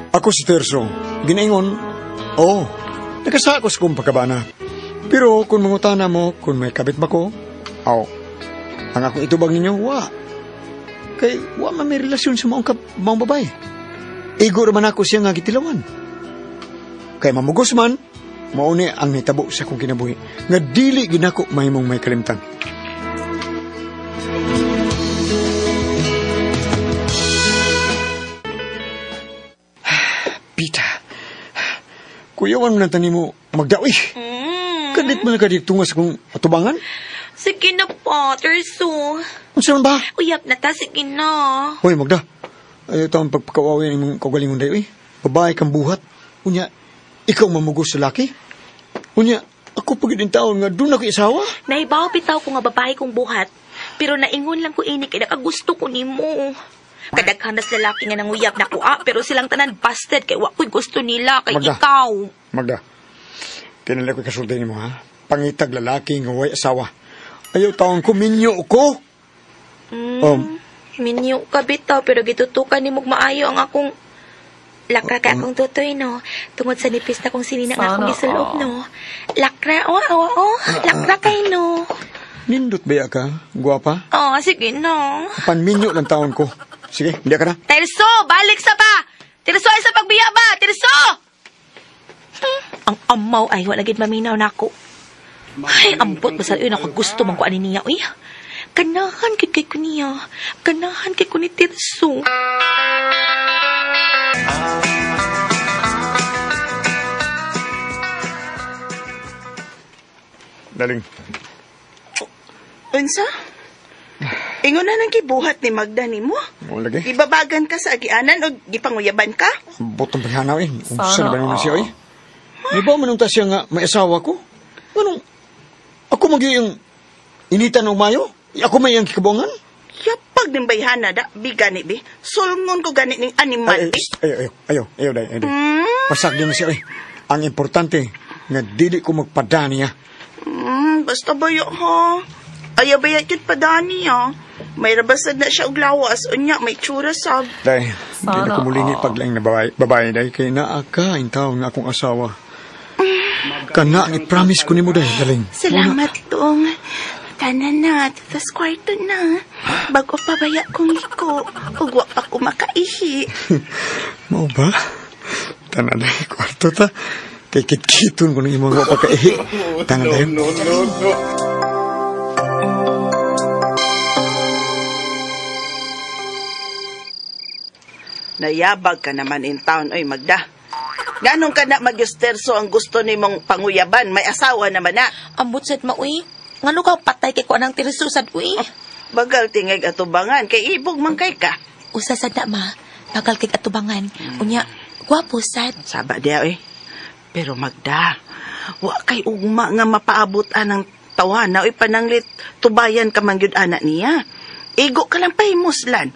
Ako si Terso, ginaingon, oo, nakasakos kong pagkabana. Pero kung mangutana mo, kung may kabit ba ko, aw, ang akong itubag ninyo, wa. Kay wa man may relasyon sa maong babae. Igo raman ako siya nga gitilawan. Kay mamugos man, mauni ang nitabo sa akong kinabuhi, nga dili ginako mahimong may kalimtan. Pita, kuyawan mo ng tanim mo magdawi. Kadit mo na kadiktunga sa kong atubangan? Sige na po, Terso. Unsa man ba? Uyap na ta, sige na. Hoy, Magda. Ayaw taong pagpakawawi ng imong kaugalingon dayo, eh. Babae kang buhat. Unya, ikaw mamugos sa laki. Unya, ako pagid in taon nga doon ako isawa. Naibaw bitaw ko nga babae kong buhat. Pero naingon lang ko ini kay nakagusto ko nimo. Kadaghan nas lalaki nga nanguyab na ko, pero silang tanan busted kay wa ko'y gusto nila kay Magda. Ikaw. Magda, tinala ko'y kasulti nimo ha. Pangitag lalaki nga way asawa. Ayaw taon ko, minyo ko. Minyo ka bitaw, pero gitutukan ni mong maayo ang akong lakra kay akong tutoy, no. Tungod sa nipis na kong sinina nga akong gisulob, no. Lakra, oh, oh, oh. Lakra kay, no. Nindot ba ka, guwapa? Oh, sige, no. Panminyo lang taon ko. Sige, hindi ka na. Terso, balik sa ba! Terso, ay sa pagbiya ba! Terso! Ang amaw ay, wala gid maminaw na ako. Ay, ambot, basta yun ako gusto man ko ani niya, uy. Ganahan kay kay ko niya. Ganahan kay ko ni Tirso. Daling. Unsa? Ingon na nang gibuhat ni Magda nimo? Wala lagi. Gibabagan ka sa agianan o gipanguyaban ka? Botong paghanaw eh. Unsa na ba naman siya eh? Di ba manong ta siya nga may asawa ko? Anong? Ako magiging initan og mayo? Ako may iyang kikabuangan? Yapag ning bayhana da, bi gani bi. Sulngon ko gani ning animal. Ay, ay, ayo, ayo, day, ayo, day. Pasak din siya eh. Ang importante, nga dili ko magpada niya. Basta bayo ha. Ayaw ba yan padani ha? May rabasad na siya og lawas. Unya, may tsura sab. Day, di na kumulingi paglaing na babae, day. Kay naa ka, intaw nga akong asawa. Kana, ang i-promise ko ni mo, day, daling. Salamat, Tong. Tanan na, tas kwarto na. Bago pa baya kong liko, ug wa pa ko makaihi. Mao ba? Tanan day, kwarto ta. Kay kitkiton ko ng imong wa pa kaihi. Tanan day. No, no, no. Nayabag ka naman in town, oy Magda. Ganong ka na magyusterso ang gusto ni mong panguyaban, may asawa naman na. Ambot sad ma, uy. Ngano ka patay kay ko anang Tirso sad, uy. Bagal tingag atubangan, kay ibog man kay ka. Usa sad na, ma. Bagal kay atubangan. Unya, gwapo sad. Saba diya, oy. Pero Magda, wa kay ugma nga mapaabot anang tawana, oy pananglit tubayan ka man gyud ana niya. Igo ka lang pahimuslan.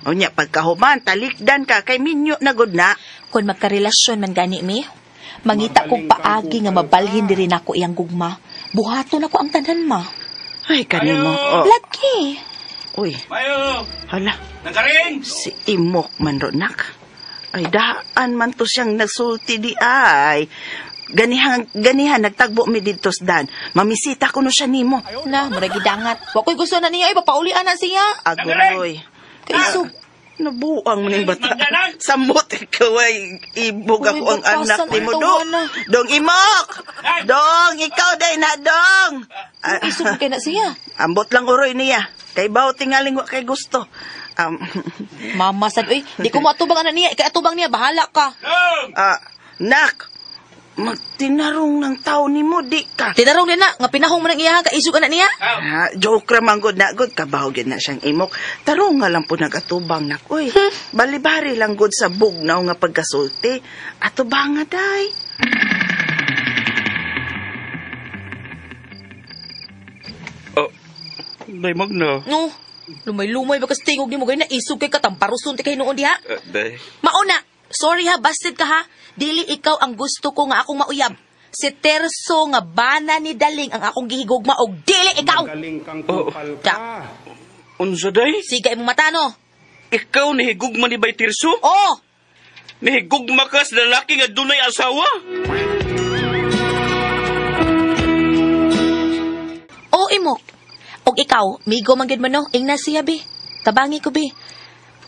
Unya, pagkahuman, talikdan ka, kay minyo na gud na. Kung magkarelasyon man gani mi, mangita kong paagi nga mabalhin diri nako iyang gugma. Buhaton ako ang tanan, ma. Ay, kanimo. Oh. Lagi. Uy. Mayo! Hala. Nangkaring! Si Imok man ronak. Ay, daan man to siyang nagsulti di ay. Ganihan, nagtagbo mi didto dan. Mamisita ko no siya nimo. Na, murag gidangat. Wa ko'y gusto na niya, ay, papaulian na siya. Agoy. Kaisog. Nabuang mo ng bata. Samot ikaw ay ibog Uy, ako ang anak bakasan ni mo. ang Dong, tawana. dong Imok! Dong, ikaw day na, dong! Isog kay na siya. Ambot lang uroy niya. Kay baw tingaling wa kay gusto. Mama sad, uy, di ko maatubang anak niya. Ikay atubang niya, bahala ka. Dong! Nak, magtinarong ng tao ni mo, di ka. Tinarong niya na, nga pinahong mo ng iya, kaisog anak niya. Ha, joke ra man gud na gud kabaw gyud na siyang imok. Tarong nga lang po nagatubang nak. Uy, balibari lang gud sa bugnaw nga pagkasulti. Atubang nga day. Oh, day Magna. No, lumay-lumay ba kas tingog ni mo gay na isog kay katamparuson ti kay noon diha. Day. Mauna, sorry ha, busted ka ha. Dili ikaw ang gusto ko nga akong mauyab. Si Terso nga bana ni Daling ang akong gihigugma og dili ikaw. Magaling kang kupal Da. ka. Unsa day? Siga imong mata no. Ikaw ni higugma ni Bay Tirso? Oh. Nihigugma ka sa lalaki nga dunay asawa? Oo, imok. Og ikaw, migo man gyud mo no, ingna siya bi. Tabangi ko bi.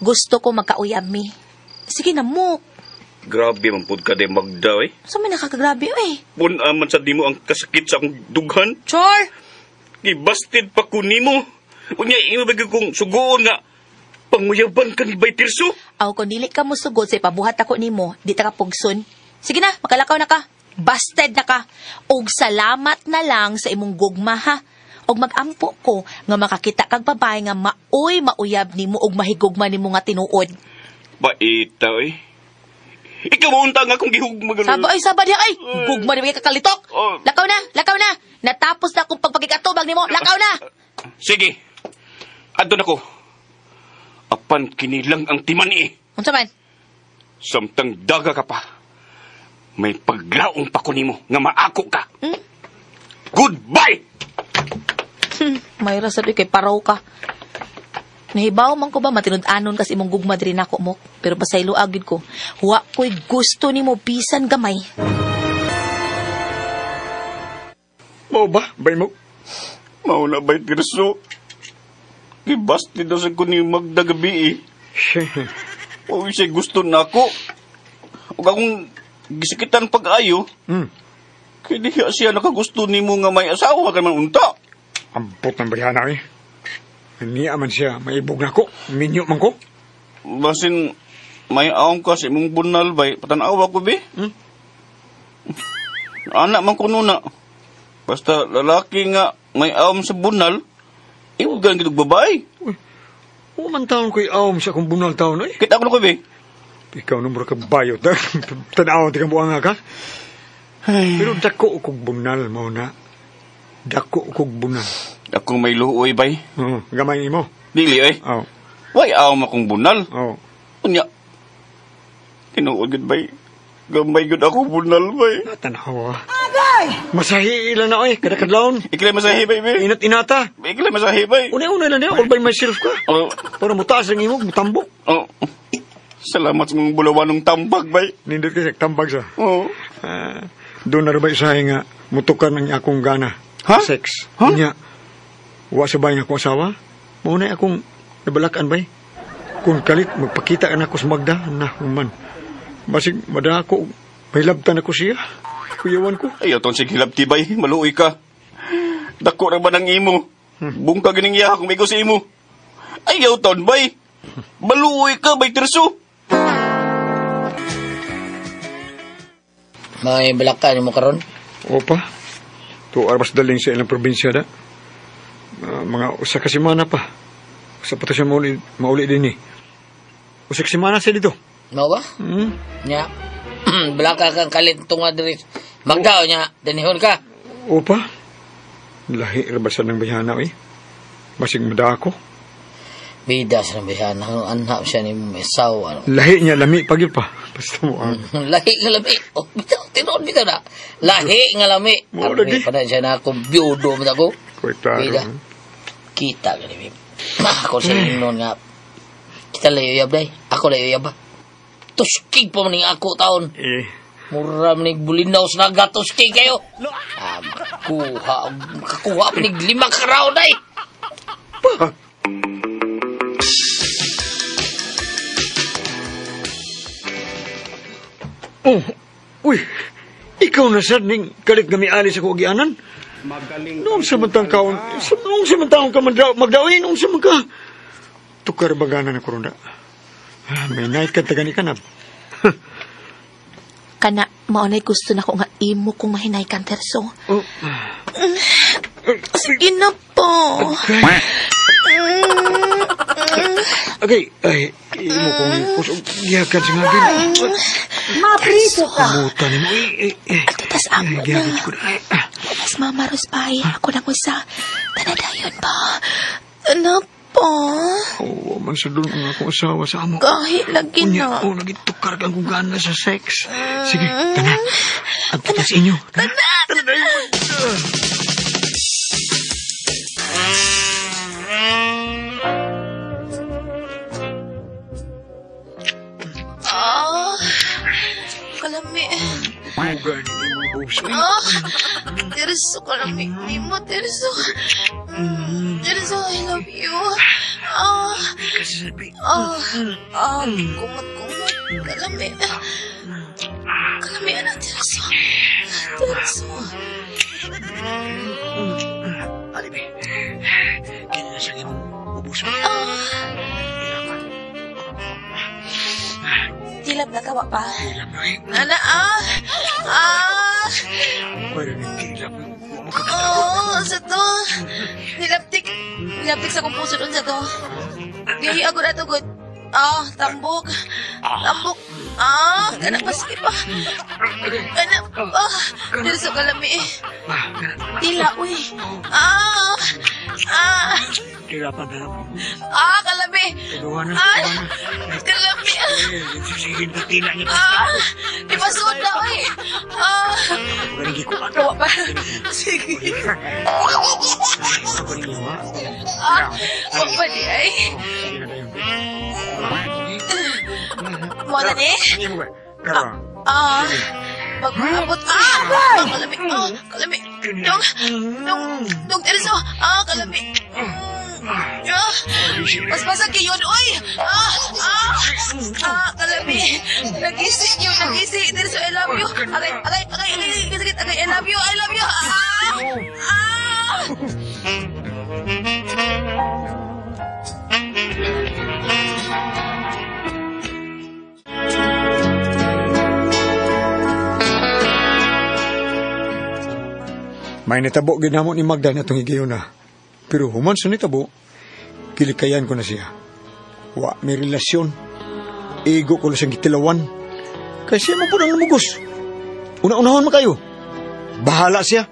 Gusto ko magkauyab mi. Sige na mo. Grabe man pud ka de Magda eh. Sa may nakakagrabe eh. Pun-a man sad nimo ang kasakit sa akong dughan. Chor! Gibasted pa ko nimo. Unya imo ba gyud kong sugoon nga panguyaban ka ni Bay Tirso? Aw, kung dili ka mosugod sa ipabuhat ako nimo, di ta ka pugson. Sige na, makalakaw na ka. Busted na ka. Og salamat na lang sa imong gugma ha. Og magampo ko nga makakita kag babae nga maoy mauyab nimo og mahigugma nimo nga tinuod. Baita eh. Ikaw unta nga akong gihugma ganun. Saba ay saba diha ay. Gugma ni ka kalitok. Oh. Lakaw na, lakaw na. Natapos na akong pagpakikatubag nimo. Lakaw na. Sige. Adto na ko. Apan kinilang ang timan eh. Unsa man? Samtang daga ka pa, may paglaong pa ko nimo nga maako ka. Hmm? Goodbye! May rasa kay paraw ka. Nahibaw man ko ba matinud-anon kasi imong gugma diri nako mo. Pero pasaylo agid ko. Wa ko'y gusto nimo bisan gamay. Mao ba, bay mo? Mao na ba'y Tirso? Gibasti daw sa ko ni Magda gabi eh. O siya gusto na ako. Ug akong gisakitan pag-ayo, kay diha siya nakagusto nimo nga may asawa ka man unta. Ambot ng bayana eh. Niya man siya, maibog na ko. Minyo man ko. Basin, may aong ka sa imong bunal bay. Patanawa ko, be. Hmm? Anak man ko nuna. Basta lalaki nga may aom sa bunal, iwagan gitog babae. Uy, man taon ko'y aom sa akong bunal taon eh. Kita ko na ko, be. Ikaw nung mura ka bayot. Tanaw, di kang buang nga ka. Pero dako kog bunal mo na. Dako kog bunal. Ako may luoy, bay. Oo, gamay mo. Dili, eh. Oo. Way aom akong bunal. Oo. Unya. Tinuod gud, bay. Gamay gud ako bunal, bay. Tanawa. Agay! Masahi ila na, oy. Kada kadlawon. Ikilay masahi, bay, bay. Inat-inata. Ikilay masahi, bay. Una-una lang niya. All by myself ka. Oh. Para mutaas ang imog, mutambok. Oh. Salamat sa mga bulawanong tambag, bay. Nindot kasi, tambag sa. Oo. Doon na rin ba isahe nga, mutukan ang akong gana. Ha? Sex. Ha? Unya, wa sa bay nga akong asawa. Mauna akong nabalakan, bay. Kung kalit, magpakita ka na ako sa Magda. Na, man. Basig, mada ako, may labtan ako siya. Kuyawan ko. Ayaw tong sige hilabti, bay. Maluoy ka. Dako na ba ng imo? Bungka gining iya kung may sa imo. Ayaw ton, bay. Maluoy ka, bay, Tirso. May balakan mo karon? Opa. 2 hours daling sa ilang probinsya da. Mga usa ka semana pa. Usa pa to siya mauli din eh. Usa ka semana siya dito. Mao ba? Nya. Balaka kang kalit tunga diri. Magdao nya, dinihon ka. Opa. Lahi ra ba sa nang bayhana eh. Basig madako. Bida sa nang bayhana, anha siya ni may asawa. Lahi niya lami pag yun pa. Basta mo ang. Lahi nga lami. Oh, bitaw, tinuod bitaw na. Lahi nga lami. Mo lagi. Pa na siya na ako biyudo mo ako. Kwek klaro. Bida. Kita gani mi. Ako sa ingon nga. Kita layo yab day. Ako layo yab ba. Tuskig pa man ning ako taon. Eh. Mura man ning bulinaw sa naga tuskig kayo. Ah, makakuha pa ning 5 ka round day. Pa. Oh, uy, ikaw na sad ning kalit nga miali sa kuagianan. Noong sa man kaon, noong sa man taon ka magdawin, noong sa man ka. Tukar bagana na kurunda. May night ka taga ni kanab. Kana, maunay gusto na ko nga imo kong mahinay kan, Terso. Oh. Sige na po. Okay. Okay, ay, imo kong kusog gihakan sa ngagin. Mapriso ka. Kamutan nimo. Atitas amo na. Gihakan ko na. Mas mama Rospay, ako nang usa. Tanadayon ba? Ano po? Oo, man sa doon ang akong asawa sa amo. Kahit lagi Unya, na. oh, lagi tukar kang gugana sa sex. Sige, tana. At tas inyo. Tana. Tana dayon. Ah. Kalami. Buga ni imong buso. Ah, Tirso, kalami. Nimo, Tirso. Tirso, I love you. Ah, ah, ah, kumot-kumot. Kalami. Kalami, anak, Tirso. Tirso. Alibi. Kini na siyang imong ubuso. Tilab na kawa pa. Kilap na eh. Ana, ah! Ah! Pwede ni kilap. Wa mo kakatawag. Oo, sa to. Nilaptik. Nilaptik sa akong puso doon sa to. Gahi ako na to, good. Ah, tambok. Tambok. Ah, kana pa, sige pa. Kana, ah, dito sa kalami. Tila, uy. Ah, ah, Kilapan na lang. ah, kalami. Kagawa na. Ah, kalami. Eh, sisihin pa tila niya. Ah, ipasod na, uy. Ah, Galing gikuan. kawa pa. Sige. Ako ni mo. Ah, wa pa di ay. Sige na tayo. Mo na ni? Ang imo ba? Karon. Ah, magpaabot. Ah, kalami. Ah, kalami. Dong, dong, dong, Terso. Ah, kalami. Ah, paspasag kayo, oy. Ah, ah, ah, kalami. Nagising yun, nagising. Terso, I love you. Agay, agay, agay, agay, agay, agay, I love you, I love you. Ah, ah. May nitabo ginamo ni Magda na itong higayuna. Pero human sa nitabo, kilikayan ko na siya. Wa may relasyon. Igo ko lang siyang gitilawan. Kaya siya man po nang namugos. Una-unahon man kayo. Bahala siya.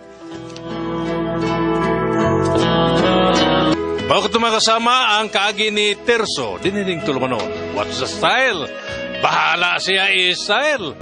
Bago ito makasama ang kaagi ni Terso, dinining tulumanon. What's the style? Bahala siya is style.